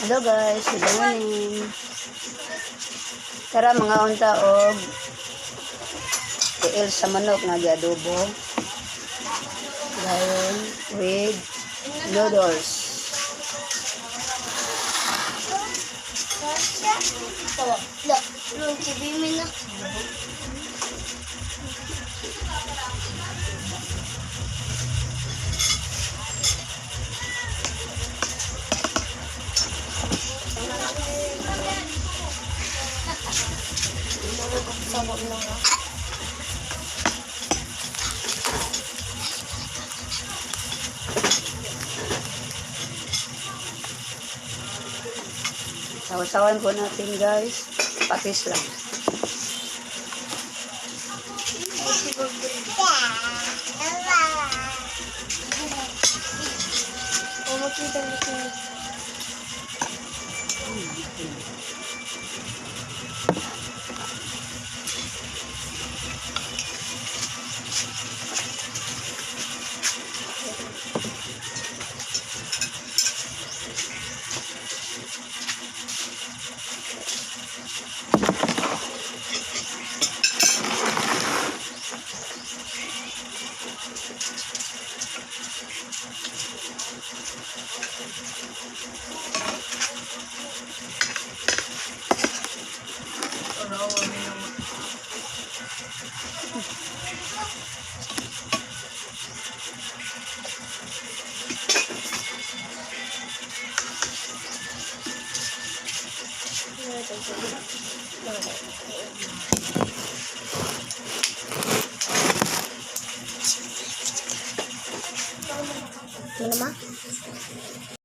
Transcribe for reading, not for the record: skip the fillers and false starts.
Hello guys, good morning. Tara, mga unta og tiil sa manok nga giadobo. Dayon with noodles. La, long TV mi na. Sabog na nga. Sawasawan po natin, guys. Patis lang. O, makita mo siya.